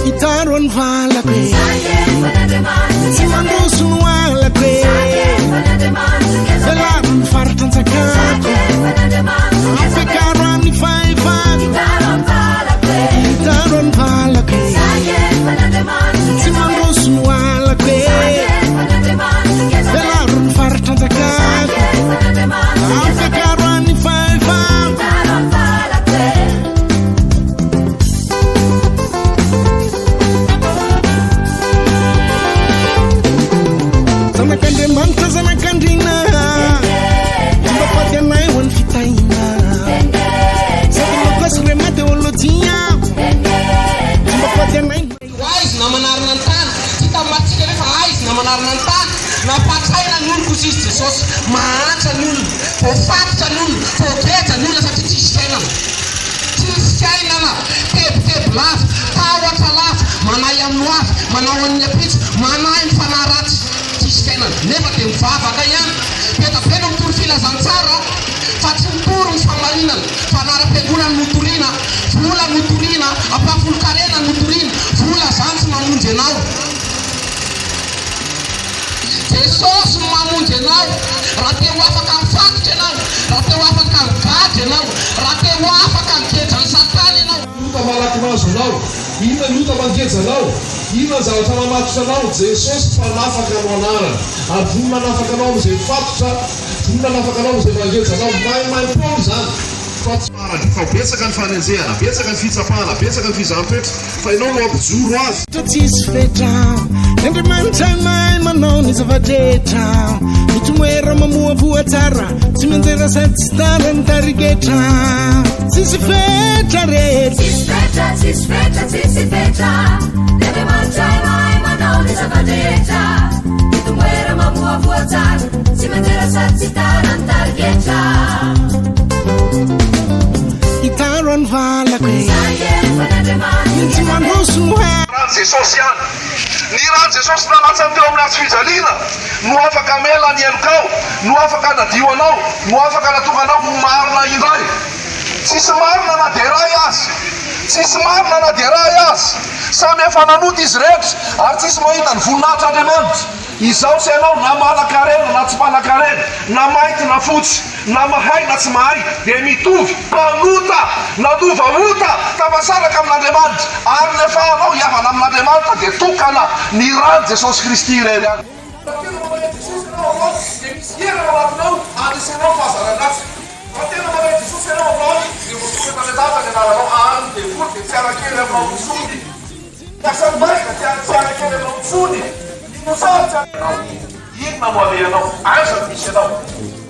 Itaro ny valako e. Tsy mandroso no halako e. Velaro ny faritra anjakako. Ampiakaro amin'ny fahefako. Itaro ny valako e. Tsy mandroso no halako e. Velaro ny faritra anjakako. Ampiakaro amin'ny fahefako. Zanak'Andriamanitra, zanak'Andriana, tsy mba fady anay ho an'ny fitahiana. Sady logos rhema teolojia, tsy mba fady anay. Ho aizina manarina ny tany, tsy hita matsika ve fa aizina manarina ny tany, nampatraina ny oloko hozy izy Jesosy, mahantra ny olona, voafatotra ny olona, voageja ny olona satria tsisy fiainana. Tsisy fiainana, tebiteby lava, tahotra lava, manahy amin'ny ho avy, manao an'ny ampitso, manahy ny fanahy ratsy, tsisy fiainana, nefa dia mivavaka ihany. Be da be no mitory filazantsara fa tsy mitory ny fahamarinana, fa anaram-piangonana no toriana, vola no toriana, ampahafolon-karena no toriana, vola zany tsy mamonjy anao. Jesosy no mamonjy anao raha te ho afaka amin'ny fatotra ianao, raha te ho afaka amin'ny gadra ianao, raha te ho afaka amin'ny gedran'i Satana ianao. Ny ota malaky mahazo anao? Inona ny ota mangeja anao? Inona ny zavatra mamatotra anao? Jesosy Mpanafaka no anarany, ary vonona hanafaka anao amin'izay mifatotra, vonona hanafaka anao amin'izay mangeja anao. Maimaimpoana izany, fa tsy. Fa betsaka ny fanenjehana, betsaka ny fitsapana, betsaka ny fizahan-toetra, fa ianao no hampijoro azy. Tsisy fetra, ny Andriamanitra mahay manao ny zava-drehetra. Mitomoera mamoa voa tsara, tsy mianjera sady tsy tara ny tarigetra. Tsisy fetra re. Tsisy fetra, tsisy fetra, tsisy fetra. Ny Andriamanitra mahay manao ny zava-drehetra. Mitomoera mamoa voa tsara, tsy mianjera sady tsy tara ny tarigetra. Itaro ny valako e. Tsy mandroso no ha. Ran'i Jesosy ihany. Ny ran'i Jesosy nalatsany teo amin'ny hazo fijaliana no afaka hamela ny helokao, no afaka hanadio anao, no afaka hanatonga anao ho marina indray. Tsisy marina na dia iray aza. Tsisy marina na dia iray aza. Samy efa nanota izy rehetra ary tsisy mahita ny voninahitr'Andriamanitra. Izaho sy ianao na manan-karena na tsy manan-karena, na mainty na fotsy, na mahay na tsy mahay dia mitovy, mpanota, nanova ota, tafasaraka amin'Andriamanitra, ary ny afahanao hihavana amin'Andriamanitra dia tokana, ny ran'i Jesosy Kristy irery ihany. Raha tena mahay an'i Jesosy ianao androany dia misy hery ao anatinao handresenao ny fahazaran-dratsy. Raha tena mahay an'i Jesosy ianao androany dia voasoratra any an-danitra ny anaranao ary ny devoly dia tsy hanan-kery aminao intsony. Ny asan'ny maizina tsy tsy hanan-kery aminao intsony. Ny mosary tsy hanan-kery aminao. Inona no alehanao? Aiza no misy anao?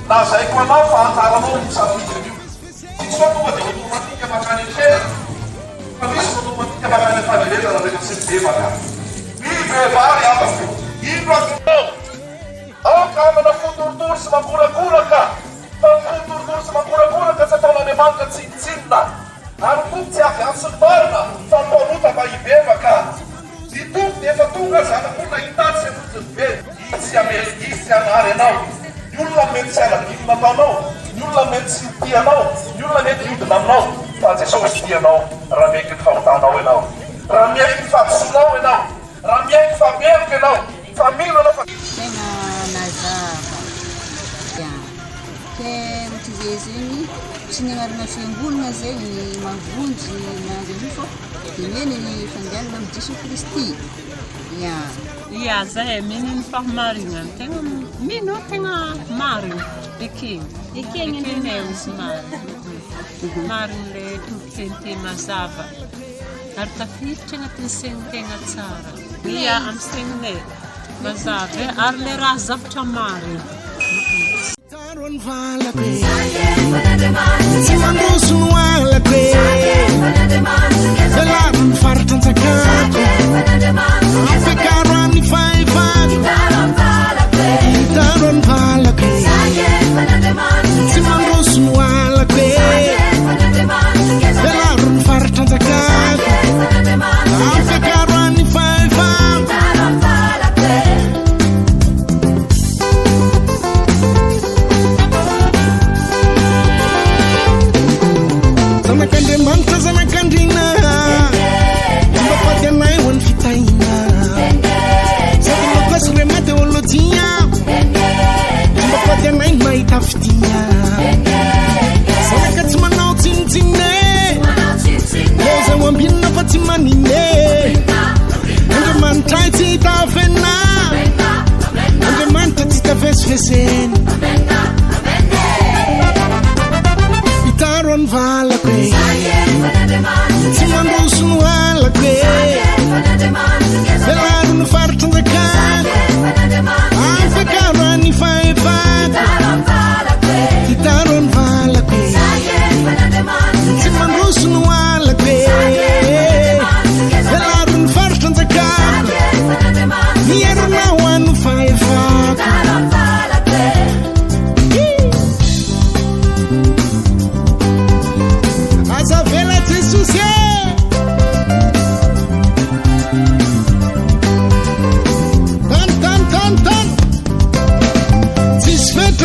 Lazaiko anao fa anjaranao ny misafidy an'io. Tsisy hoe tonga dia automatique mankany amin'ny fiainana, fa misy ny automatique mankany amin'ny fahaverezana rehefa tsy mibebaka. Mibebaha ry havako. Inona no. Aoka hanana fo torotoro sy mangorakoraka, fa ny fo torotoro sy mangorakoraka tsy ataon'Andriamanitra tsinontsinona. Ary ny Tompo tsy avy antso ny marina, fa ny mpanota mba hibebaka. Ny Tompo dia efa tonga Zanak'olona hitady sy hamonjy ny very. Izy tsy hamely, Izy tsy hanary anao. Ny olona mety tsy hanadino ny nataonao, ny olona mety tsy ho tia anao, ny olona mety hiodina aminao, fa Jesosy tia anao raha miaiky ny fahotanao ianao, raha miaiky ny fahadisoanao ianao, raha miaiky fa meloka ianao, fa mino ianao fa. Tegna nazava ya. Ke ohatry zegny tsy ny anarana fiangonana zegny mahavonjy na io fô omeny ny fandehanana amin'i Jesoa Kristy ya. Ya zahay mino ny fahamarinana tegna mino aho tegna marina ekeny ekenay izy marina marina le toriteny te mazava ary tafiditra agnatin'ny saigny tegna tsara ya amin'ny saigninay mazava e ary le raha zavatra marina. Tsy mandroso no halako e. Velaro ny faritra anjakako. Ampiakaro amin'ny fahefako. Itaro ny valako e. Tsy mandroso no halako e. Velaro ny faritra anjakako. Ampiakaro amin'ny fahefako. Zanak'Andriamanitra, zanak'Andriana.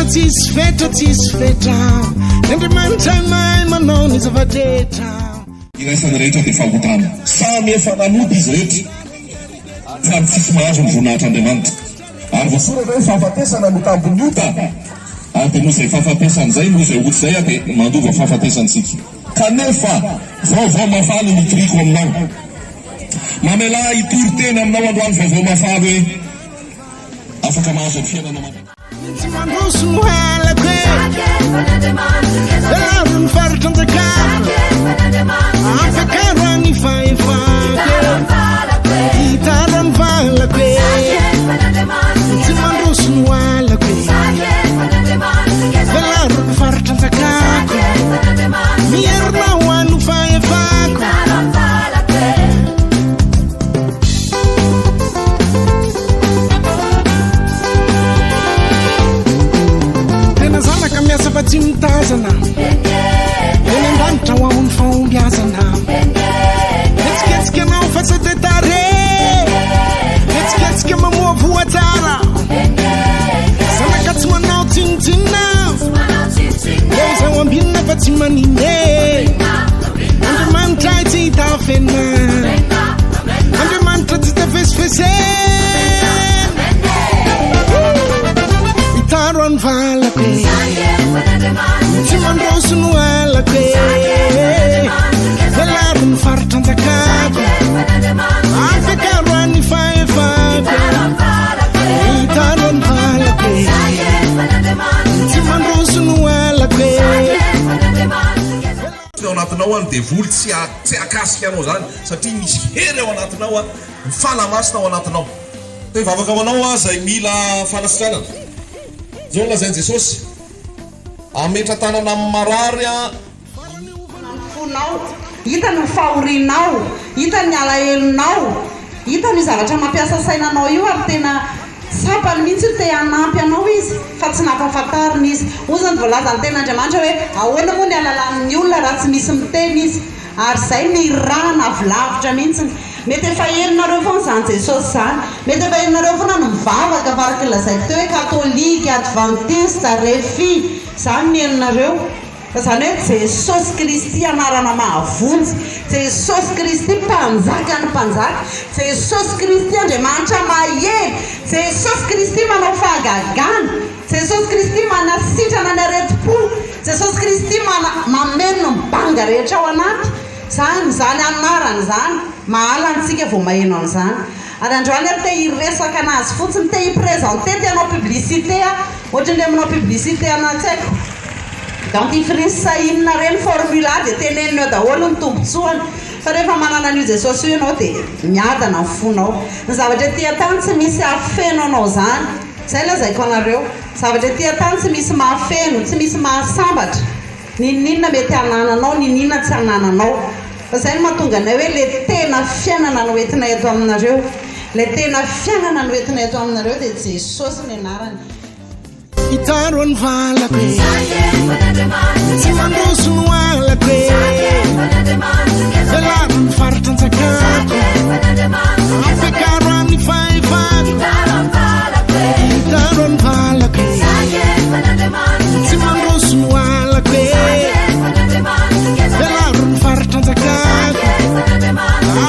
tsisy fetra tsisy fetra Ny Andriamanitra mahay manao ny zava-drehetra. Iraisan'ny rehetra dia fahotana. Samy efa nanota izy rehetra, samy tsisy mahazo ny voninahitr'Andriamanitra. Ary voasoratra hoe fahafatesana no tambin'ny ota, ary dia noho izay fahafatesana izay, noho izay ota izay dia mandova fahafatesana isika. Kanefa vaovao mahafaly no itoriako aminao. Mamelà ahy hitory teny aminao androany vaovao mahafaly hoe afaka mahazo ny fiainana mandrakizay. Tsy mandroso no halako e Velaro ny faritra anjakana Ampiakaro any fahefako Hitaro ny valako e Tsy mandroso no halako e Velaro ny faritra anjakako Mierina ho any fahefako. Tena zanaka miasa fa tsy mitazana Eny an-danitra ho amin'ny fahombiazana Hetsiketsika anao fa tsy te tare Hetsiketsika mamoa voa tsara Zanaka tsy manao tsinontsinona Eo izao ambinina fa tsy manine Andriamanitra tsy hita afenina Andriamanitra tsy hita fesifesena Itaro ny valako e Tsy mandroso no alako e Velaro ny faritra anjakako Ampiakaro any fahefako Itaro ny valako e Tsy mandroso no alako e Tsy ao anatinao an ny devoly tsy tsy hahakasika anao zany satria misy hery ao anatinao an, ny fanahy masina ao anatinao. Te hivavaka ho anao aho izay mila fanasitranana. Izao no lazain'i Jesosy, Hametra-tanana amin'ny marary aho. Ny fonao, hitany ny fahorianao, hitany ny alahelonao, hitany io zavatra mampiasa saina anao io ary tena tsapany mihitsy hoe te hanampy anao izy fa tsy nampahafantarina izy. Hoy izany voalazan'ny tenin'Andriamanitra hoe ahoana moa ny halalan'ny olona raha tsy misy miteny izy? Ary izay nirahana avy lavitra mihitsy. Mety efa henonareo foana izany Jesosy izany. Mety efa henonareo foana ny mivavaka fa araka ny lazaiko teo hoe katolika, advantista, refi, izany ny henonareo. Fa izany hoe Jesosy Kristy anarana mahavonjy, Jesosy Kristy Mpanjakan'ny mpanjaka, Jesosy Kristy Andriamanitra mahery, Jesosy Kristy manao fahagagana, Jesosy Kristy manasitrana ny aretim-po, Jesosy Kristy mana mameno ny banga rehetra ao anaty. Izany, izany anarana izany, mahala antsika vao maheno an'izany. Ary androany aho te hiresaka anazy fotsiny, te hi-presenter, te hanao publicité aho, ohatran'ilay manao publicité ana tsy haiko dentifrice sa inona ireny, formula dia teneniny eo daholo ny tombotsoany. Fa rehefa manana an'io Jesosy io ianao dia miadana ny fonao. Ny zavatra ety an-tany tsy misy hahafeno anao izany. Izay lazaiko anareo. Zavatra ety an-tany tsy misy mahafeno, tsy misy mahasambatra. N'inon'inona mety hanananao, n'inon'inona tsy hanananao. Fa izay no mahatonga anay hoe ilay tena fiainana no entinay eto aminareo. Ilay tena fiainana no entinay eto aminareo dia Jesosy ny anarany. Itaro ny valako e Tsy mandroso no alako e Velaro ny faritra anjakako Ampiakaro amin'ny fahefako Itaro ny valako e Tsy mandroso no alako e Velaro ny faritra anjakako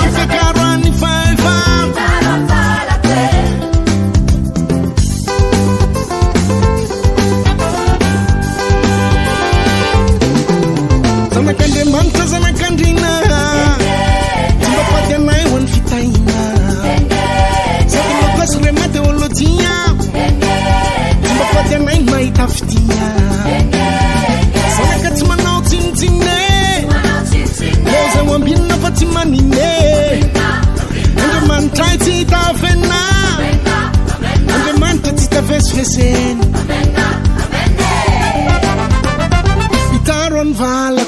Ampiakaro amin'ny fahefako Zanak'Andriamanitra zanak'Andriana Tsy mba fady anay ho an'ny fitahiana Sady logos rhema teolojia Tsy mba fady anay ny mahita fitia Zanaka tsy manao tsinontsinona e Leo ho ambinina fa tsy manine Andriamanitra tsy hita afenina Andriamanitra tsy hita fesifesena Itaro ny valako.